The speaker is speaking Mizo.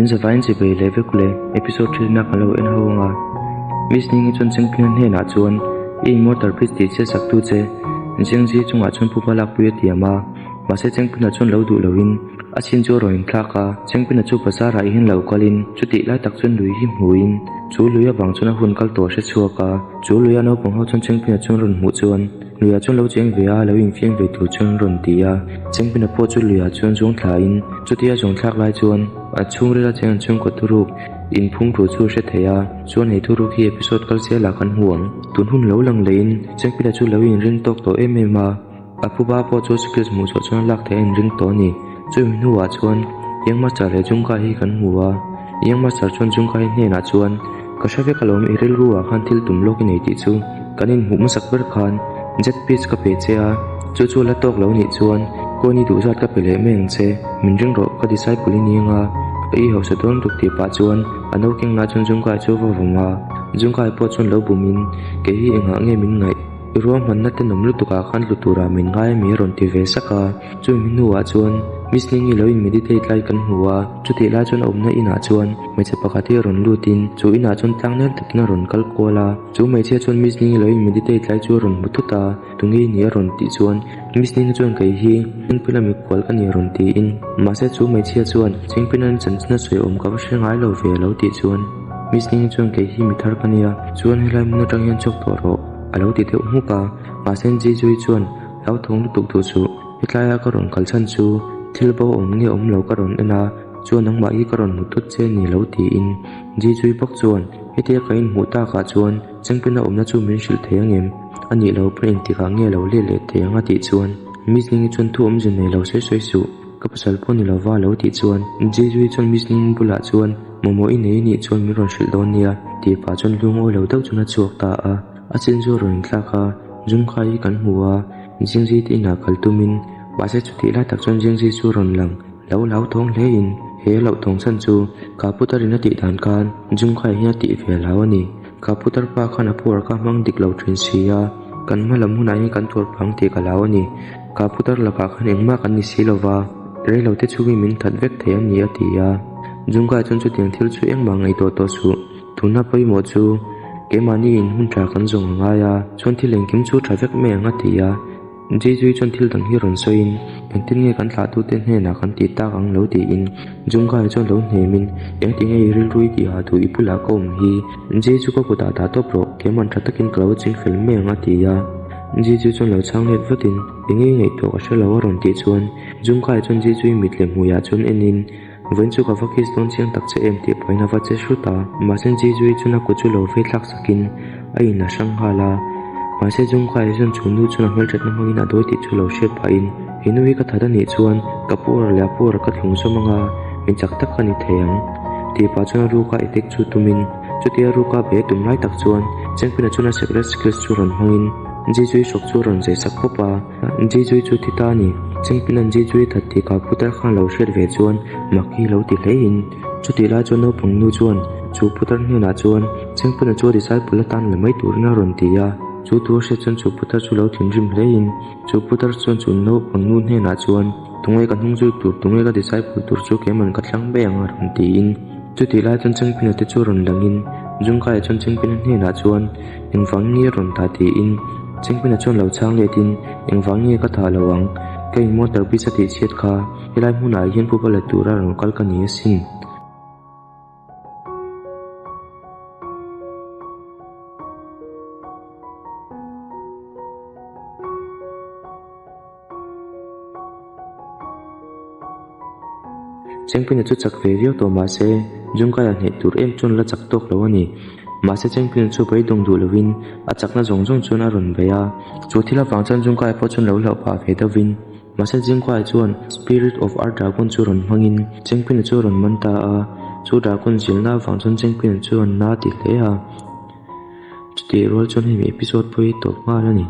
In zavaiin chibai leh vek ule, episode ṭhelna kan lo en ho ang a. Miss Ningi chuan Chengpina hnenah chuan, I in motor bridge tih chhiat sak tu che, Zengzi chungah chuan pupa lakpui a tiam a. Mahse Chengpina chuan lo duh loin a chin chu a rawn inthlak a, Chengpina chu bazar ah hian lo kalin chutih lai tak chuan lui hi hmuin chu lui avang chuan a hun kal tawh a hre chhuak a. Chu luia naupang ho chuan Chengpina chuan rawn hmuh chuan Luiah chuan lo cheng ve a, lo infiam ve tur chuan an rawn ti a. Chengpina pawh chu luiah chuan zuang thlain chutia zuang thlak lai chuan a chhungrila cheng an chhungkaw thuruk inphum thu chu a hre thei a. Chuan hei thuruk hi episode kal zelah kan hmu ang. Tun hun lo lang leiin Chengpina chu lo inring tawk tawh em em a, a phuba pawh chu skills hmuh chhuah chuan a lak theih a inring tawh a ni. Chumi hnuah chuan Young Master leh Jungkai hi kan hmu a, Young Master chuan Jungkai hnenah chuan, Ka hre vek alawm, i rilru ah khan thil tum lawk i nei tih chu kan inhmuh hmasak ber khan jet piece ka pe che a, chu chu la tawk lo nih chuan kawn i duh zat ka pe leh mai ang che, min ring rawh ka disciple i ni anga ka i hausa dawn tuk tih pah chuan a no keng lai chuan Jungkai chu a va vawm a, Jungkai pawh chuan lo bum in kei hi engah nge min ngaih? I ruahmanna tenawm lutuk ah khan tlu turah min ngai ami a rawn ti ve sak a, chumi hnuah chuan Miss Ningi lo in meditate lai kan hmu a, chutih lai chuan a awmna inah chuan hmeichhe pakhat hi a rawn lut in chu inah chuan tlang nel takin a rawn kal kual a, chu hmeichhia chuan Miss Ningi lo in meditate lai chu a rawn hmu thut a, tunge i nih a rawn tih chuan Miss Ningi chuan kei hi Chingpin a mikhual ka ni a rawn tiin mahse chu hmeichhia chuan Chingpin an chanchin a sawi awm ka va hre ngai lo ve a lo tih chuan Miss Ningi chuan kei hi mi thar ka nia chuan helai hmun atang hian chhuak tawh rawh. A lo ti deuh hmuk a, mahse Jizui chuan hlauthawng lutuk duh suh, hetlaia ka rawn kal chhan chu thil bo awm nge awm lo ka rawn en a, chuan nangmah hi ka rawn hmu thut che ni lo tiin Jizui bawk chuan hetia ka inhmuh takah chuan Chengpina awmna chu min hrilh thei angem? A nih loh pawn engtikah nge lo let leh thei ang a tih chuan Miss Ningi chuan thu awmze nei lo sawi sawi suh, ka pasal pawh ni lova a lo tih chuan Jizui chuan Miss Ningi bulah chuan Mamawh i nei anih chuan min rawn hrilh dawn nia tih pah chuan lungawi lo deuh chuan a chhuak ta a, a chin chu a rawn inthlak a, Zungkhai hi kan hmu a, Zingzi te inah kal tumin mahse chutih lai tak chuan Zingzi chu a rawn lang lo hlauthawng hle in he a hlauhthawng chhan chu Ka putar in a tih dan khan Zungkhai hian a tih ve hlau a ni, Ka putar pa khan a puar kha hmang dik lo thin si a, kan hma lam hunah hian kan tuar phang tih ka hlau a ni, Ka putar lakah khan engmah kan ni si lova. Reilo te chungin min that vek thei a ni a ti a. Jungkai chuan chutiang thil chu engmah ngaihtuah tawh suh. Tuna pawimawh chu keimahni in hun tha kan zawng a ngai a, chuan thil engkim chu tha vek mai ang a ti a. Jizui chuan thil dang hi rawn sawiin engtin nge kan thlahtute hnenah kan tih tak ang lo tiin Jungkai chuan lo hnemin engti nge i rilru i tih ha duh i bulah ka awm hi. Jizu ka kutah dah tawp rawh, keiman tha takin ka lo ching fel mai ang a ti a. Jizu chuan lo chhang let vatin enge i ngaihtuah ka hre lo a rawn tih chuan Zungkai chuan Jizui mit leh hmuiah chuan enin, Vawiin chu ka va kiss dawn chiang tak che em tih pahin a va che hrut a. Mahse Jizui chuan a kut chu lo vei thlak sakin a in a hrang nghal a. Mahse Zungkai chuan chu nu chuan a hmelthatna hmangin a dawi tih chu lo hriat pahin, He nu hi ka that a nih chuan ka puar leh a puar ka thlung zawm anga min chak tak ka ni thei ang tih pah chuan a ruka attack chu tumin chutia ruka be a tum lai tak chuan Chengpina chuan a secret skills chu rawn hmangin Jizui hrawk chu a rawn zai sak pawp a. Jizui chu thi ta a ni. Chengpinan Jizui that tih ka putar khan lo hriat ve chuan mak hi lo ti hle in. Chutih lai chuan naupang nu chuan chu putar hnenah chuan Chengpina chu a disciple atan la mai turin a rawn ti a. Chu thu a hriat chuan chu putar chu lo thinrim hle in. Chu putar chuan chu naupang nu hnenah chuan Tunge ka hnung zui tur, tunge ka disciple tur chu keiman ka thlang mai ang a rawn ti in. Chutih lai chuan Chengpina te chu rawn lang in Zungkaia chuan Chengpina hnenah chuan Engvang nge rawn ta tiin Chengpina chuan lo chhang letin Engvang nge ka thah lo ang, ka in motor bus a tih chhiat kha, helai hmunah hian pupa la tura rawn kal ka ni asin. Chengpina chu chak ve viau tawh mahse Jungkaia hneh tur em chuan la chak tawk lo a ni. Mahse Chengpina chu beidawng duh lovin a chakna zawng zawng chuan a rawn bei a. Chu thil avang chuan Jungkaia pawh chuan lo hlauh phah ve deuhvin mahse Jingkaia chuan Spirit of Earth Dragon chu rawn hmangin Chengpina chu a rawn man ta a. Chu Dragon zilna avang chuan Chengpina chu a na ti hle a. Chutih rual chuan hemi episode pawh hi tawp nghal a ni.